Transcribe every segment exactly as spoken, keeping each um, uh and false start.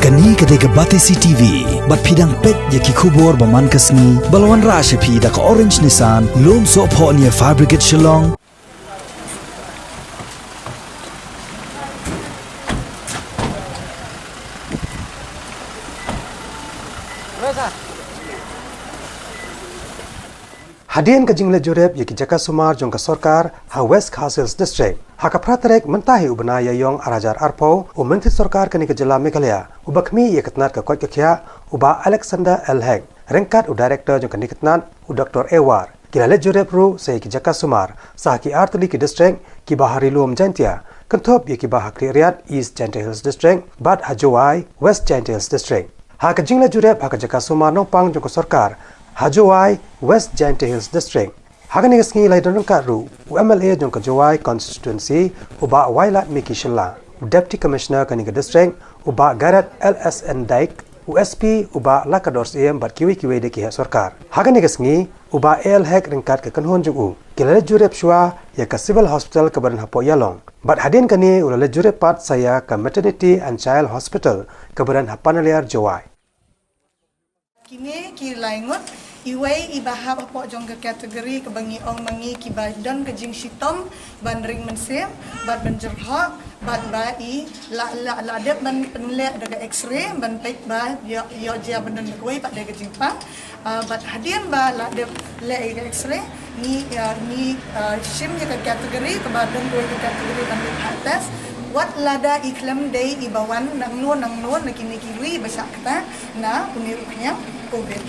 Kane ka dei ka Batesi T V, bad phi dang peit ïa ki khubor ba man ka sngi, ba la wanrah sha phi da ka Orange Nissan, Lumsohphoh near Fire Brigade Shillong. Hadien ka jingleit jurip ïa ki jaka sumar jong ka sorkar ha West Khasi Hills District, ha ka phra tarik mynta hi u bnai Ïaïong ar hajar arphew, u Myntri Sorkar kane ka jylla Meghalaya, uba khmih ïa ka tnat ka koit ka khiah, u Bah Alexander L Hek, ryngkat u Director jong kane ka tnat, u Doktor A War, ki la leit jurip ruh sha ïa ki jaka sumar, sha ki artylli ki district, kiba ha Ri Lum Jaintia, kynthup ïa kiba ha Khliehriat, East Jaintia Hills District, bad ha Jowai, West Jaintia Hills District. Ha ka jingleit jurip ha ka jaka sumar nongpang jong ka sorkar ha Jowai, West Jaintia Hills District, ha kane ka sngi la ïadon ryngkat ruh u M L A jong ka Jowai Constituency, u Bah Wailadmiki Shylla, u Deputy Commissioner kane ka district, u Bah Gareth L S N Dyke, u S P, u Bah Lakador Syiem, bad kiwei kiwei de ki heh sorkar. Ha kane ka sngi, u Bah A L Hek ryngkat ka kynhun jong u, ki la leit jurip shuwa ïa ka Civil Hospital kaba don hapoh Ïalong. Bad hadien kane u la leit jurip pat sha ïa ka Maternity and Child Hospital kaba don ha Panaliar, Jowai. Kine ki lai ngut, iwei iba hap hapoh jong ka category kaba ngi ong ma ngi kiba don ka jingshitom ban ring mynsiem, bad ban jyrhoh, bad ba i la, la, la dep ban pynleh da ka X-ray, ban peit ba ïoh, ïoh jia ba don da kawei pat de ka jingpang. Ah, bad hadien ba la dep leh ïa ka X-ray, ngi, ah, ngi, ah, shim ïa ka category kaba don kawei ka category ban leh high test. Wat lada i khlem dei iba wan nangno nangno na kine ki ri ba shah ktah na une u khñiang Covid.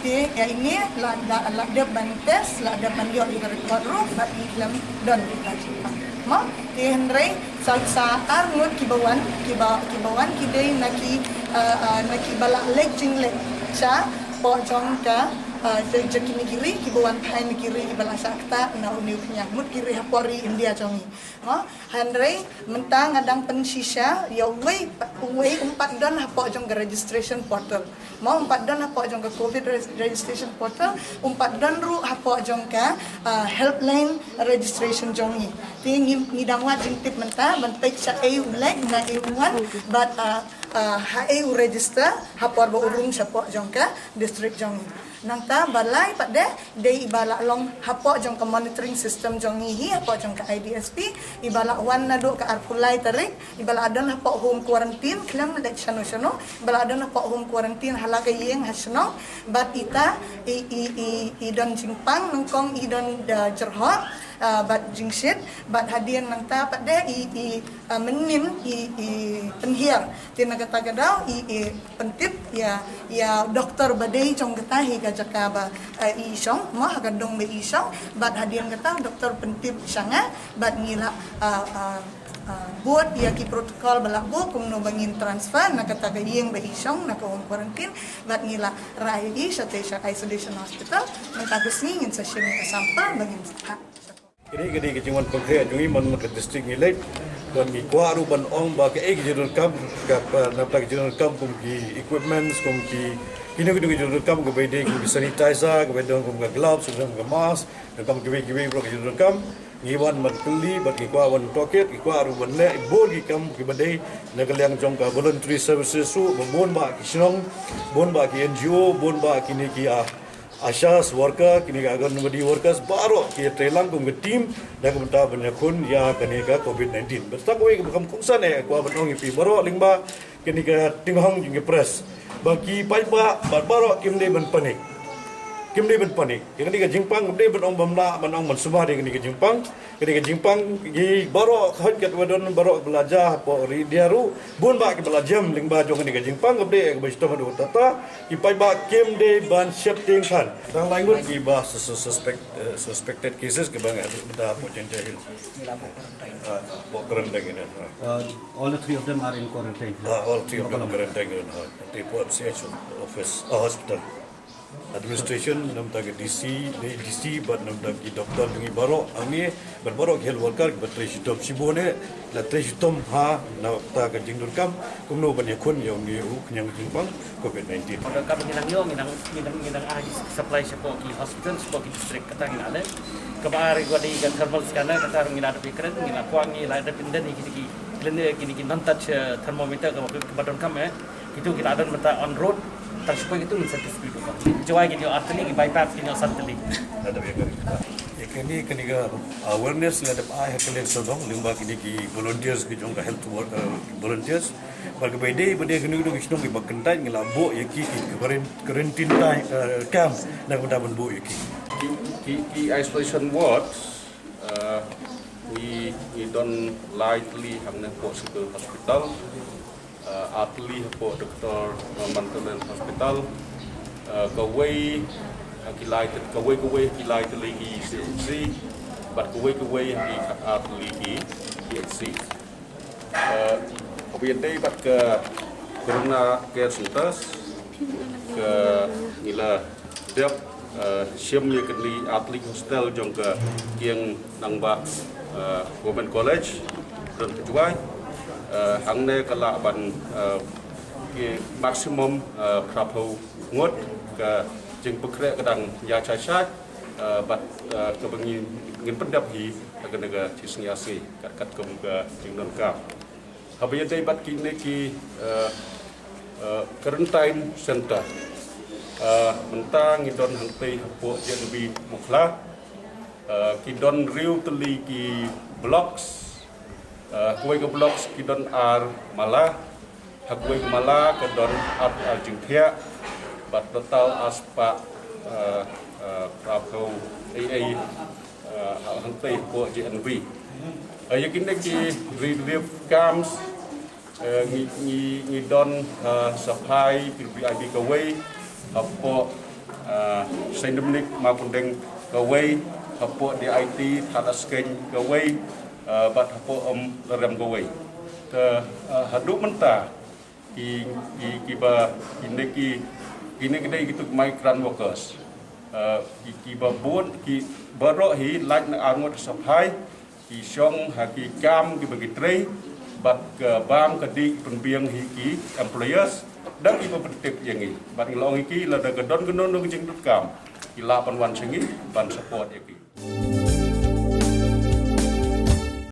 Te ïa ine la, la, la dep ban test, la dep ban ïoh ïa ka report ruh, bad i khlem don ïa ka jingpang. Mo, te hynrei sa, sa ar ngut kiba wan, kiba, kiba wan ki dei na ki, ah, ah, na kiba la leit jingleit sha poh jong ka, ah, jong, jong kine ki ri, kiba wan phai na ki ri kiba la shah ktah na une u khñiang, mut ki ri hapoh ri India jong ngi. Mo, hynrei mynta nga dang pynshisha ïa uwei, uwei um pat don hapoh jong ka registration portal. Mo, um pat don hapoh jong ka Covid res-, registration portal, um pat don ruh hapoh jong ka, ah, helpline registration jong ngi. Te ngi, ngi dang wad jingtip mynta ban peit shaei u leit, naei u wan, bad, ah, ah, haei u register ha por ba u rung shapoh jong ka district jong ngi. Nangta ba lai pat de, dei iba la long hapoh jong ka monitoring system jong ngi hi, hapoh jong ka I D S P, iba la wan naduh ka arphew lai tarik, iba la don hapoh home quarantine, khlem leit shano shano, iba la don hapoh home quarantine ha la ka ïing ha shnong, bad ita i, i, i, i don jingpang nyngkong i don da jyrhoh, ah, bad jingshit, bad hadien nangta pat de i, i, ah, mynnin i, i pynhiar. Te na kata ka daw i, i pyntip ïa, ïa doktor ba dei jong kata hi ka jaka ba, ah, i shong, mo, ha ka dong ba i shong, bad hadien kata doktor pyntip sha nga, bad ngi la, ah, ah, ah, bud ïa ki protocol ba la buh kumno ba ngin transfer na kata ka ïing ba i shong na ka home quarantine, bad ngi la rah ïa i shatei sha isolation hospital. Mynta ka sngi ngin sa shim ïa ka sample ba ngin sa phah. Kane ka dei ka jingwan pynkhreh jong ngi man la ka district ngi leit. Bad ngi kwah ruh ban ong ba kaei ka jingdonkam, ka, ka, na bynta ka jingdonkam kum ki equipments, kum ki, kino kino ki jingdonkam kaba ïadei kum ki sanitizer, kaba ïadei kum ka gloves, kum ka mask, donkam kiwei kiwei baroh ki jingdonkam. Ngi wan ban kylli bad ngi kwah wan tohkit, ngi kwah ruh ban leh bun ki kam kiba dei na ka liang jong ka voluntary services ruh, ba bun bah ki shnong, bun bah ki N G O, bun bah kine ki, ah, ASHA worker, kine ki Anganwadi workers, baroh ki trei lang kum ka team, na ka bynta ban ïakhun ïa kane ka Covid nineteen. Bad sa kawei kaba kham kongsan eh, kwah ban ong ïa phi baroh lyngba kane ka tingkhong jong ka press. Ba ki paidbah, bad baroh kim dei ban panic. Kim dei ban panic. Ïa kane ka jingpang, kim dei ban ong bym lah, ban ong ban sumar ïa kane ka jingpang. Kane ka jingpang, ki baroh, hoi katba don baroh ba la jia hapoh ri India ruh. Bun bah kiba la jem lyngba jong kane ka jingpang, kaba dei kaba shitom haduh katta. Ki paidbah kim dei ban sheptieng than. Tang lai ngut kiba sus-, sus-, suspect, eh, suspected cases kiba nga haduh mynta hapoh Jaintia Hills. Ah, hapoh quarantine ïa na. Uh, all the three of them are in quarantine. Ah, all three of them quarantine ïa na. Te hapoh M C H office, ah, hospital. Administration, na bynta ka D C, D C bad na bynta ki doktor jong ngi baroh, hangne, bad baroh ki health worker, kiba trei shitom shibun eh, la trei shitom ha, na bynta ka jingdonkam, kumno ban ïakhun ïa une u khñiang jingpang Covid nineteen. Order ka ngi nang ïoh, ngi nang, ngi nang, ngi nang ai supply shapoh ki hospital, shapoh ki district, kata ngi nang leh. Kaba ar ruh ka dei ka thermal scanner, kata ruh ngi la dep ïakren, ngi la kwah, ngi la dep pyndon ïa ki, ki Kine, kine ki non-touch, eh, thermometer kaba, kaba donkam, eh. Kitu ki la don mynta on road. Tang shu poi kitu ngin satisfy tu. Jowai kine ar tylli, ki bypass kine san tylli. Ïa kane, kane ka awareness la dep ai ha ka leng sawdong lyngba kine ki volunteers ki jong ka health wor-, eh, volunteers. Bad kaba ïadei, ba dei kine ki shnong kiba kyntait ngi la buh ïa ki, ki quaran-, quarantine time, eh, camp na ka bynta ban buh ïa ki. Ki, ki, ki isolation wards, eh, ngi, ngi don lai tylli hangne hapoh Civil Hospital. Eh, ar tylli hapoh Doctor Mantalan Hospital. Eh, kawei, eh, ki lai tyl-, kawei, kawei ki lai tylli ki C H C, bad kawei, kawei ki khat ar tylli ki P H C. Eh, kaba ïadei bad ka Corona Care Centers, ka ngi la dep, eh, shim ïa kane ar tylli hostel jong ka Kiang Nangbah, eh, Government College, Pyrtuit Jowai. Eh, hangne ka lah ban, eh, ki maximum, eh, phraphew ngut, ka jingpynkhreh ka dang ïa shai shai, eh, bad, eh, kaba ngin, ngin pyndep hi ha kane ka shi sngi Ar Sngi, kat, katkum ka jingdonkam. Haba ïadei bad kine ki, eh, eh, quarantine center. Eh, mynta ngi don hangtei hapoh J N V Mukhla. Eh, ki don hynriew tylli ki blocks. Eh, kawei ka blocks ki don ar mala. Ha kawei ka mala ka don ar, ar jingthiah. Bad total ar spah, eh, eh, phraphew ei ei, eh, ha-, hangtei hapoh J N V. Eh, ïa kine ki relief camps, eh, ngi, ngi, ngi don, eh, Saphai, P W I B kawei, hapoh, eh, Saint Dominic Mawkyndeng kawei, hapoh D I T Thadlaskeiñ kawei, eh, bad hapoh Umlarem kawei. Te, eh, haduh mynta, ki, ki, kiba, kine ki, kine ki dei kitu migrant workers. Eh, ki, kiba bun, ki baroh hi lait na arngut Saphai, ki shong ha ki kam kiba ki trei, bad ka bam ka dih pynbiang hi ki employers, da kiba pyntip ïa ngi. Bad ngi la ong ïa ki lada ka don kano kano ka jingdonkam, ki lah ban wan sha ngi, ban support ïa ki.